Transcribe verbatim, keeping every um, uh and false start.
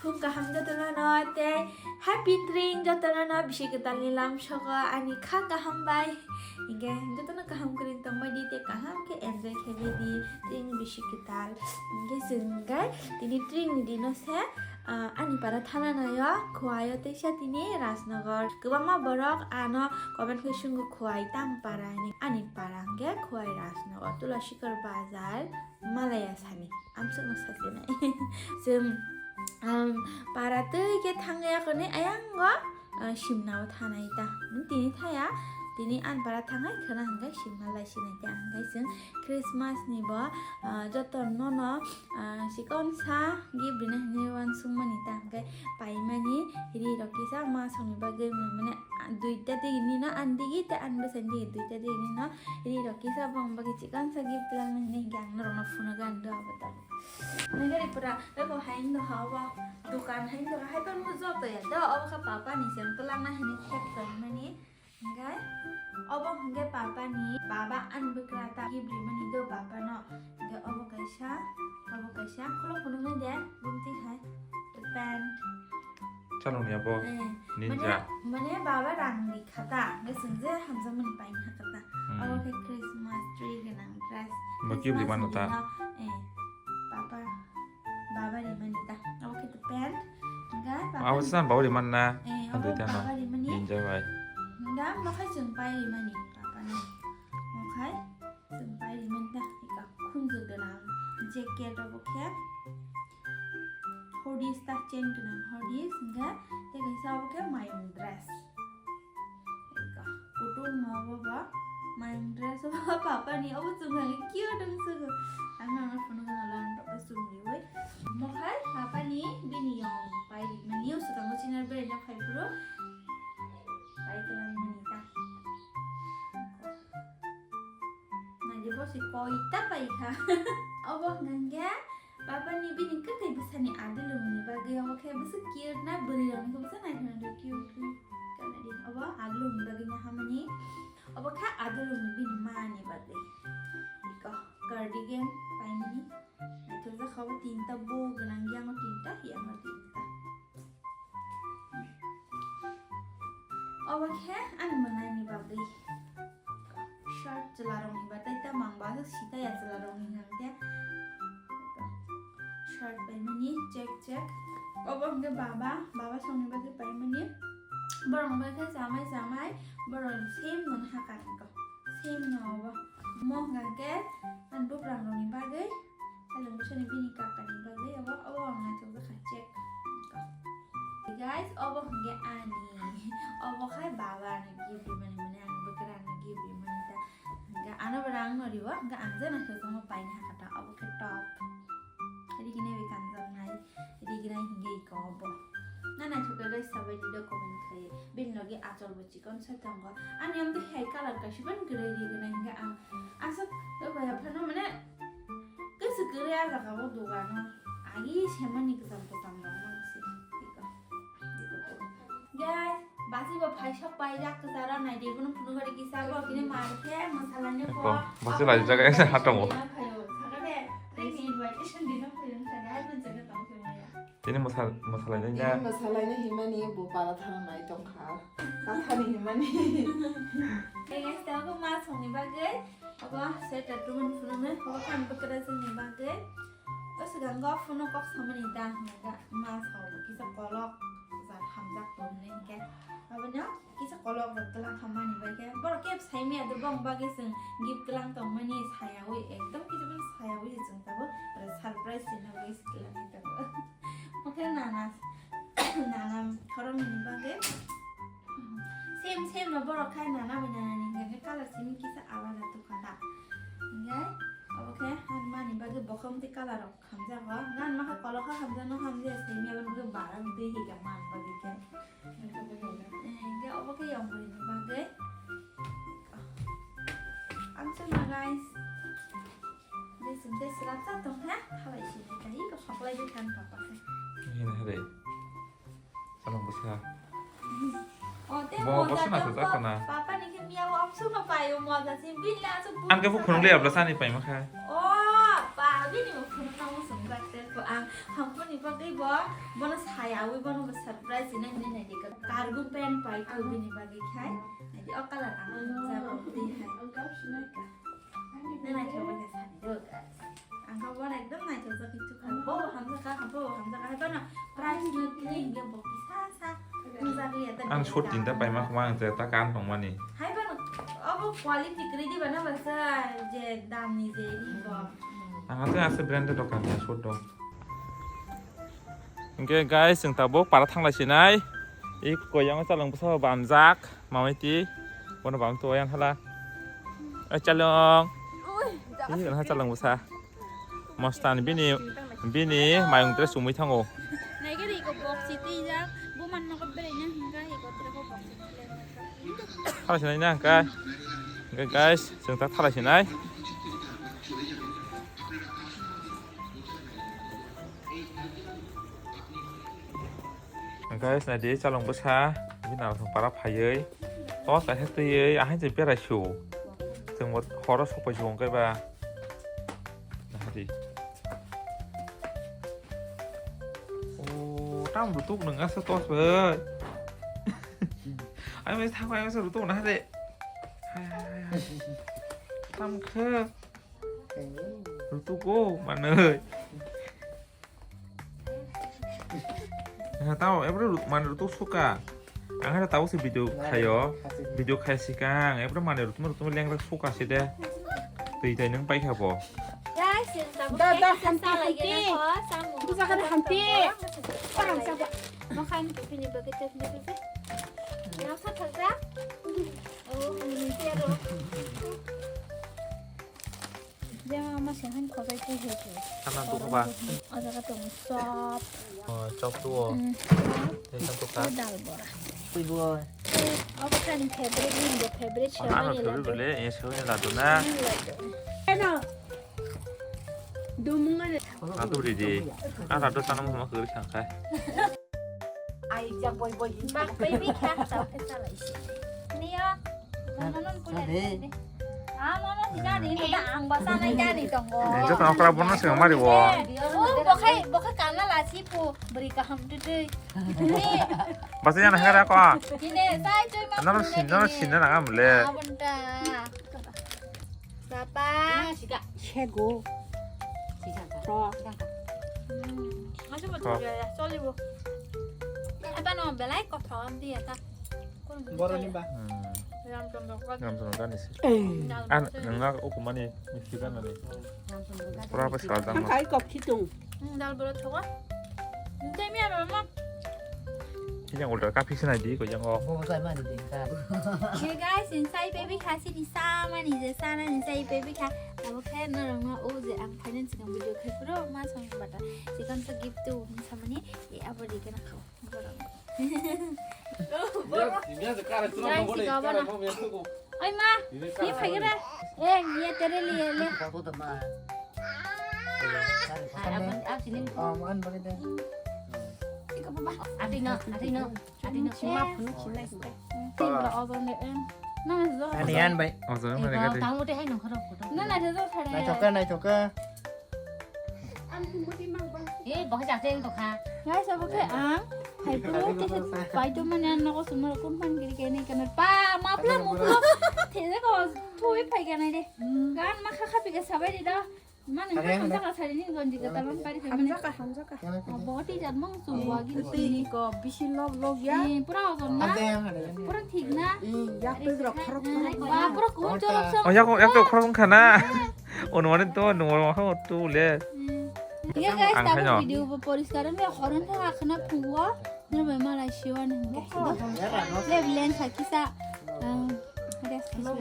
Khub kaham jotono no tei happy tring jotono no bisi kwtalni lamsogo ani kha kaham bai. Hinkhe jotono kaham kwrwi tongbai di tei kaham khe enjoy khaibai di tring bisi kwtal. Hinkhe chwng hinkhe tini tringni dino se, ah, ani para thana naio Khowai o teisa tini Rajnagar. Kwbangma borok ano comment khe swngo Khowai tamo para hinwi. Ani para hinkhe Khowai Rajnagar, Tulasikhor Bazar, Malaya sani. Amsukno sachinai. Chwng, um, para twi khe thangya kone ayango, uh, simnao thanai ta. Tini thaya, tini an para thangai khwna hwnkhe simna lai sinai ta. Hwnkhe chwng Christmas ni bo, uh, joto nono, uh, chikonsa gift rina hinwi uansukmani ta. Hwnkhe paimani ri rok kisa ma songni bagwi mane, ah, duita digi nino an digi tei an bwsani digi duita digi nino ri rok kisa bong bagwi chikonsa gift twlangna hinwi hwnkhe ang norokno phunukgo ang do abo to. Nagari pura, bebo hain do ha, obo dukan hain do ha, hai to no joto ya do, obo kha papa ni sem twlangna hini khep tong mani. Hinkhe obo hinkhe papa ni, baba ani bwkra ta gift rimani do baba no. Hinkhe obo kaisa, obo kaisa, kholo phunuknai de, bumti hai, pant. Chaloni abo, eh, ninja. Mane, mane baba rang ri khata, hinkhe chwng je hamjakmani paina khata. Hmm. Obo khe Christmas tree gwnang dress. Bo gift rimano ta? Christmas ni no, eh, papa, baba rimani ta. Obo khe pant, hinkhe papa. Abo san baba rimani na? Eh, abo duita no. Baba rimani. Ninja bai. Hinkhe mokhai chwng pai rimani papa no. Mokhai. Chwng pai rimani ta, eka khunju gwnang jacket obo khe hoodies ta chain gwnang hoodies, hinkhe tei kaisa obo khe mayung dress. Eka kutung no obo ba mayung dress obo papa ni obo chwng hai cute wng sugo. Ang nang phunukgo na lang tok chwng riwi. Mokhai papa ni bini yong pai rimani o swkango sinar berajak phai phuru pai kwlangmani ta. Naidi bo se koita paikha. Obo hwnkhe baba ni bini kwtwi bwsani adulung ni bagwi obo khe bwswk cute na bwrwi rok ni khe bwswk naithok naithok cute cute kanadi. Obo adulung ni bagwi no hamani. Obo khe adulung ni bini ma ni bagwi. Iko cardigan paimani. Naithok jak kha obo tinta bo gwnang yango tinta yango tinta. Obo khe ani mwnaini bagwi. Shirt chwlarokni ba tei ta mang ba khe sita ya chwlarokni hwnkhe. Shirt paimani check check. Obo hwnkhe baba, baba songni bagwi paimani. Borokni bagwi khe chamai chamai borok same no hakar wngkha. Same no obo. Omo hwnkhe ani bwkrangrokni bagwi. Hello, bwsani bini kakani bagwi abo, abo ang naithok jakha check. Guys, obo hwnkhe ani. Obo khai baba ani gift rimani, mane ani bwkra ani gift rimani ta. Hwnkhe ano bo rang no riwo, hwnkhe ang je naithok tongma paini hakha ta, obo khe top. Riginai bai kanjaknai, riginai hwnkhe iko obo. Na naithok khe guys, sabai di do comment khai. Bini logi achol bo chikon se tongo. Ani amtwi hai colour kaisa ban kwrwi riginai hwnkhe ang aswk bai phano mane Kwswk kwrwi ah jaga o dogano agi semani kwcham kwcham rok mang se. Guys, basi bo phaisok paijak kwcharo naidi bono phunukgari kisa bo tini mar khe mwsalani bo. Eko, basi laijak, ese hatongo. Sakade, thank you invitation dino phayo sakade, ai manchak tong se maya. Tini mwsal-, mwsalainai na? Tini mwsalainai himani bo para thana nai tongkha. Kathani himani. Tei guys, tei obo ma songni bagwi, obo sweater tumani phunuknai, obo khan bwkrajwkni bagwi. O swkango phunuk kok samani da hwnwi ma sao, kisa kolok jat hamjak tong hwnwi hinkhe. Abono kisa kolok rok twlang kha mani bai khe. Borok kebo sai maya do, bong bagwi chwng gift twlang tongmani sayaui, ekdom kisa phano sayaui se chwng tabuk, surprise se nugui se twlangwi tabuk. Omo khe nana, nana khoroknwi ni bagwi. Same, same no borok khai nana bai nana ni hwnkhe colour simi kisa alada tukha da. Hinkhe obo khe mani bagwi bo khe amtwi colour rok hamjago. Nang ma khe kolok khe hamjakno hamjaya simi aboni bagwi bara twi hika man bagwi khe. Hinkhe obo khe yong bwrwi ni bagwi. Amsuk na guys. Besi, besi rata tong ha, halai sini kai ko soklai de kan papa khe. Hina hare. Samang bwsa. O, te bo moja bwsa na tong sajak ko, na. Papa ni khe miya o amsuk no pai o moja si bin la so. Ang khe bo khunung le abla sani pai ma kha. O, pa, bini mo khunung na mo sung bak te ko ang hampuni Bagwi bo, bono sayawi bono bo surprise hinwi hinwi naidi ka. Cargo pant pai ko bini bagwi khai. Naidi o colour ang jago bini hai. Nana khe bo khe sani bo guys. Ang khe bono ekdom naithok jak khe tukha. Bo hamjak kha, bo hamjak kha. Hai bono price no kini hingke bo kisa sa. Ang short tinta paima khuma ang je ta kan tongmani. Hai ba obo quality kwrwi diba na basa je damni je ni bo. Ang ase ase branded dokan ya short dong. Hingke guys, chwng tabuk para thanglai sinai. I koyang chalong bwsa banjak mamai ti. Bono bam to yang hala. Ai chalong. Ui, I ha chalong bwsa. Mostan bini, bini mayung dress chumui thango. Naigari ko box iti ja, bo man no ko bere na hinga iko tere ko box. Thalai sinai na hingka. Hingke guys, chwng ta thalai sinai. Guys, naidi chalong bwsa, bini para phaiwi, tos kaisa twiwi, ahai je berai su. Chwng bo horo sokpai su hwnkhe ba. Nahadi. O, tam rutuk nang asa tos bai. Ai mai thang ai asa rutuk nahadi. Hai, hai, hai, hai. Tam khe. Rutuk o manai. Ha, tao, ebro rut-, mane rutuk suka. Ang hada tao se video khayo. Video khai sikang, ebro mane rutum rutum lengra suka se de. Twi tai nang pai kha bo. Guys, da, da, hamti, hamti. Busa kana hamti. Parang sa ba. Makan tu pini bagi tu pini tu. Yang sa thang sa. Oh, ini dia tu. Jema ama sengkhan khojai twi hai se. Khana dukha ba? O jaga tong chop. O, chop tu o. Mm, chop. Tei chop tu ka? Tei dal bora. Tei bo. Obo kani favorite, nini bo favorite. Ano sewani favorite ladu. Bole, e sewani ladu na. Nini ladu. Eno. Dumung ane. Ladu ri di. Ah, ladu sana mo ma kuri sangkai. Ai jak boi boi. Bak bai bi kha sa ke sa lai si. Niya. Nono pule. Ah, nono si jadi ni ta ang ba sa nai jadi tong go. Joto okra bono se mari wo. Oh, bokhai bokhai kana la si pu beri kaham tu dei. Basa yana hera ko. Kine sai choi ma. Nono sin nono sin na ngam le. Abon ta. Papa. Sego. Ro. Masih mau coba ya, sorry bu. Apa no belai kok thawam dia ta. Boroni ba. Ram ram ram. Ram ram ram ni si. An nang ukumani misi kan ni. Pura apa salah. Kan kai kok hitung. Dal bolo thoka. Ini yang udah kapi sih nadi kau yang oh. Bo sai mani ding ka. Hey guys, insai baby kha sini sama ni je sana insai baby kha. Abo khe na rong ma o je ang finance kang video khai pro ma song bata. Sikam sa gift tu hin sama ni e abo di kana khao. Guys, ikaw ba na? Ay, ma! Ini pakai deh. Eh, iya, tere liya, liya. Ay, abang, ah, sini. Oh, makan pakai deh. Ikaw ba ba? Ati no, ati no, ati no. Sima, penuh sini, sini. Tinggal ozo ne, em. Nah, zo. Ati yan, bai. Ozo, mana kata? Tamu teh, hai, nongkrong, foto. Nah, nah, zo, zo, thare. Nah, coka, nah, coka. Eh, bahasa asing to kha. Guys, abo khe ang hai pro tisa pai to mane ang nogo sumar kun pan giri kene kene pa mapla muplo these ko thui pai kene de. Gan ma kha kha pika sabai de da. Mane ma hamjaka sari ni gonji ka taman pari kha mane. Hamjaka, hamjaka. Abo ti jan mang sum wa gin ti ko bisi log log ya. Eh, pura ojon na. Pura thik na. Yak to grok khorok khorok. Ba pura kun chorok sa. Oh, yak yak to khorok khana. Ono mane to, ono mane to le. Iya guys, ang tabuk khaino. Video bo poriskar wngkha, horon thang akhna phungo. Nang bai malai siwan hingke. Leb len kha kisa. Rest kisa.